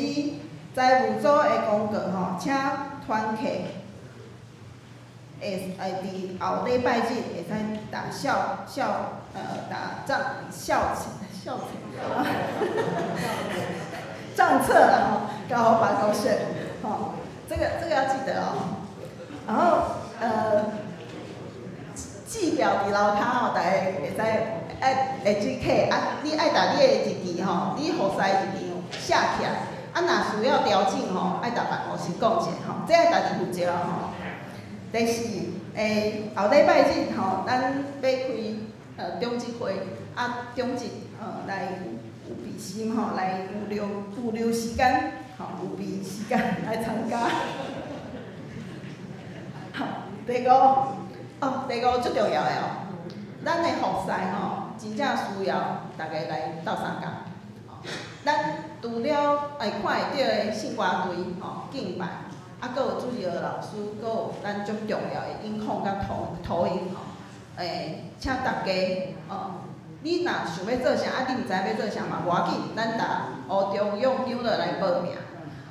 财务组的公告吼，请团客会会伫后礼拜日会使打校校打账校校账册啦吼，交予办公室吼，这个要记得哦。然后记表伫楼跤吼，大家会使爱会去摕啊，你爱共你的日期吼，你服侍日期写起来。啊，若需要调整吼，爱共办公室讲一下吼，这爱家己负责吼。第四，后礼拜日吼，咱欲开中职会，啊，中职来有备心吼，来预留时间，吼，预备时间来参加。好，第五，哦，第五足重要的哦，咱的服侍吼，真正需要大家来斗相共。咱除了会看会著的圣歌队吼敬拜，啊，阁有主日学老师，阁有咱足重要的音控佮投影吼，请大家哦，你若想欲做啥，啊，你毋知欲做啥嘛，无要紧，咱逐吴中勇长老来报名，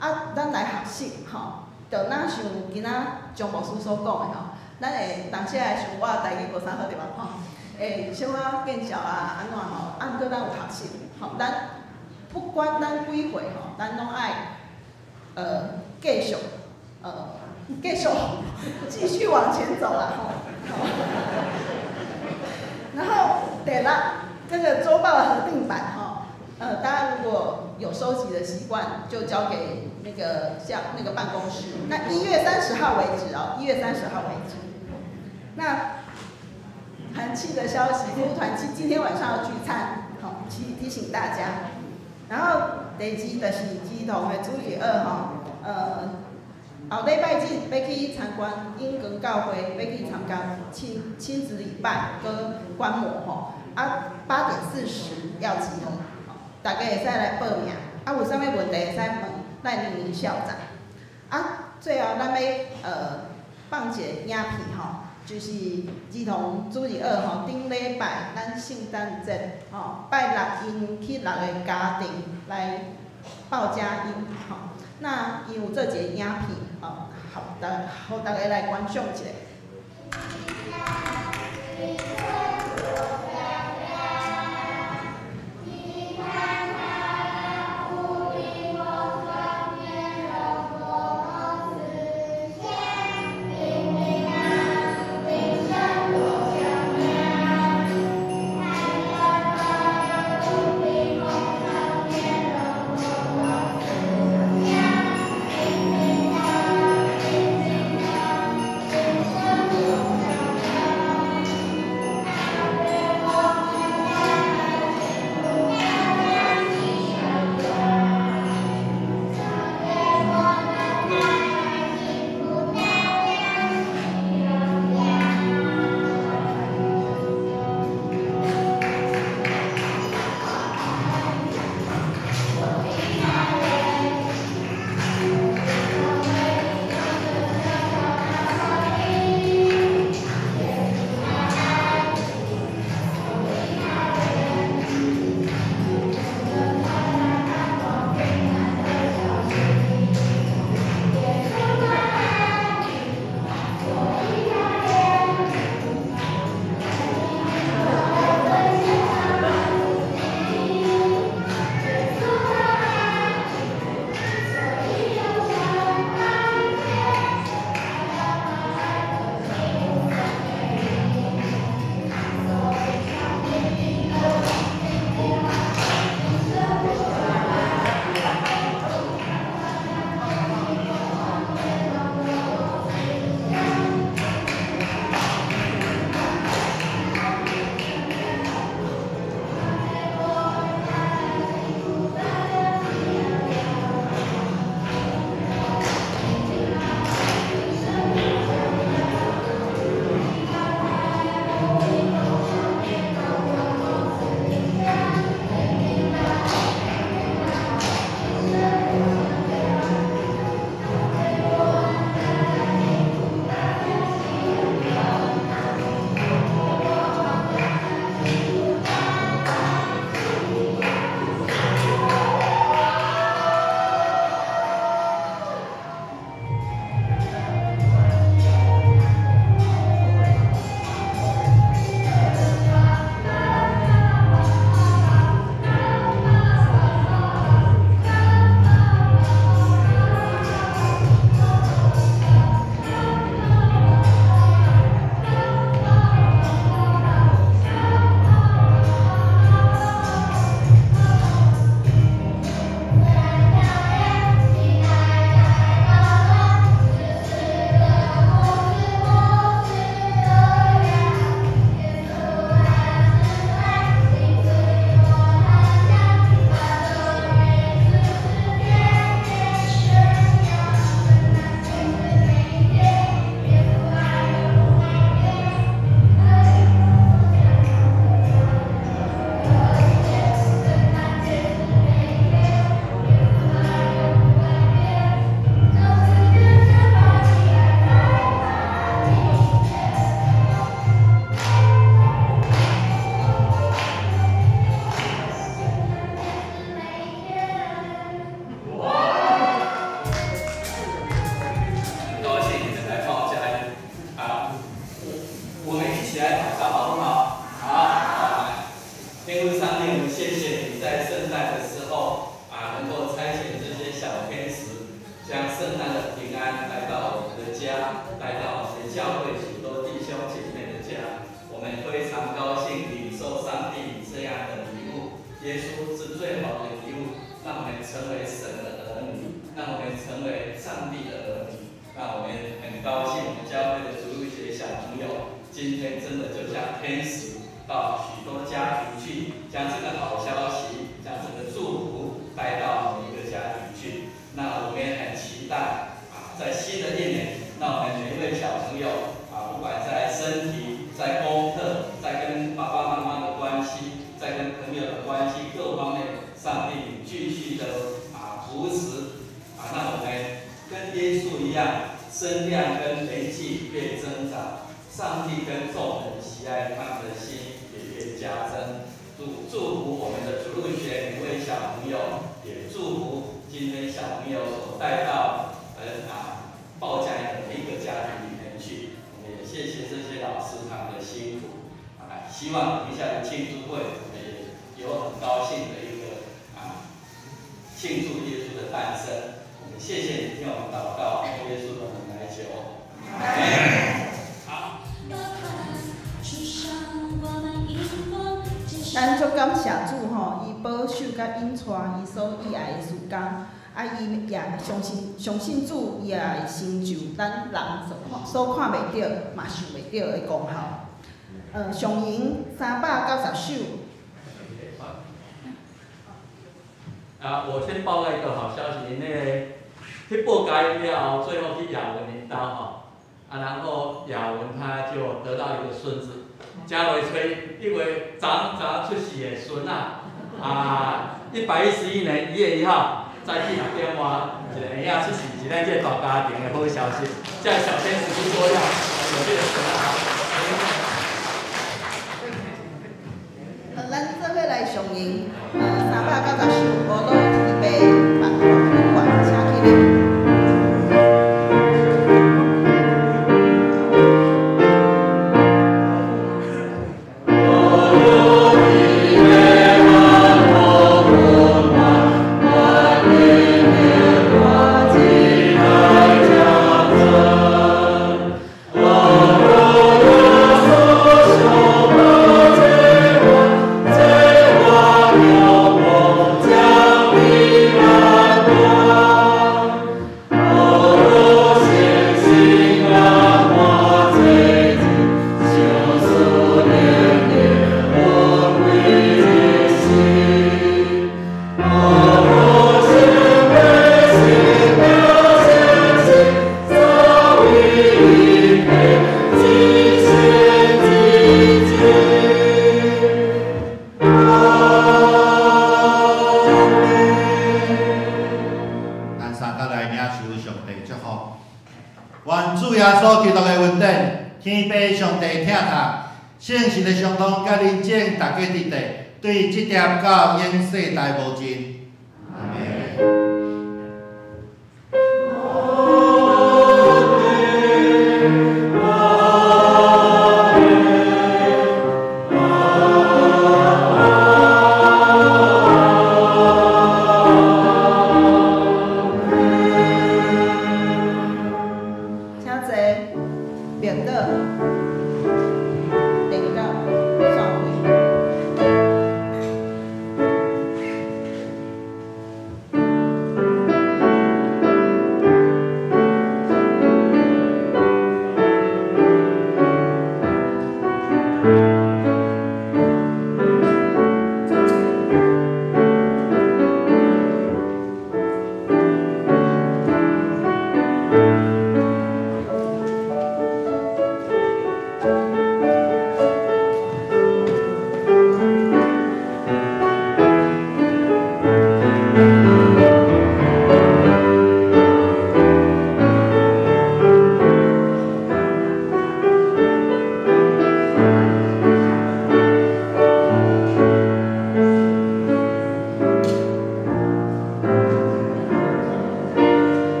啊，咱来学习吼，就若像今仔张牧师所讲的吼，咱会当时来像我台语无啥好对无吼，会小可见笑啊，按怎吼，啊，毋过咱有学习，吼，咱。不管咱几岁吼，咱拢爱继续继续继续往前走啦吼。然后对了，这个周报核定版哈，大家如果有收集的习惯，就交给那个像那个办公室。那1月30号为止哦，1月30号为止。那团契的消息，服务团契今天晚上要聚餐，好，提醒大家。然后第二就是儿童的主日学吼，后礼拜日欲去参观永光教会，欲去参加亲子礼拜阁观摩吼。啊，8點40要集合，大家會使來報名，啊，有啥物問題會使問賴玲玲校長。啊，最後咱欲放一個影片吼，就是兒童主日學吼，頂禮拜咱聖誕節吼，拜六𪜶去六个家庭來報佳音吼。那伊有做一個影片吼，予大家來觀賞一下。小朋友啊，不管在身體、在功課、在跟爸爸媽媽的關係。跟朋友的關係各方面，上帝你繼續的扶持讓我們跟耶穌一樣，身量跟年紀越增長，上帝跟眾人喜愛他們的心也越加增。主祝福我們的主日學每位小朋友，也祝福今天小朋友所帶到報家的每一個家庭裡面去。我們也謝謝這些老師他們的辛苦希望等一下的慶祝會，我們也有很高興的一個慶祝耶穌的誕生。我們謝謝你聽我們禱告，奉耶穌的名來求。好。咱足感謝主吼，伊保守佮引帶伊所喜愛的事工，伊也相信主，伊也會成就咱人所看袂著嘛想袂著的功效。上引390首。我先報告一個好消息，那個去報佳音了後，最後去雅文𪜶兜吼，然後雅文他就得到一個孫子。正月初一月昨早出世的孫仔，111年1月1號，早起6點外，一個嬰仔出世，是咱這個大家庭的好消息。這個小天使不多了，有這個孫仔。咱做伙來上引390首，無老天父萬福與願，請起立。對這粒到永世代無盡。阿們。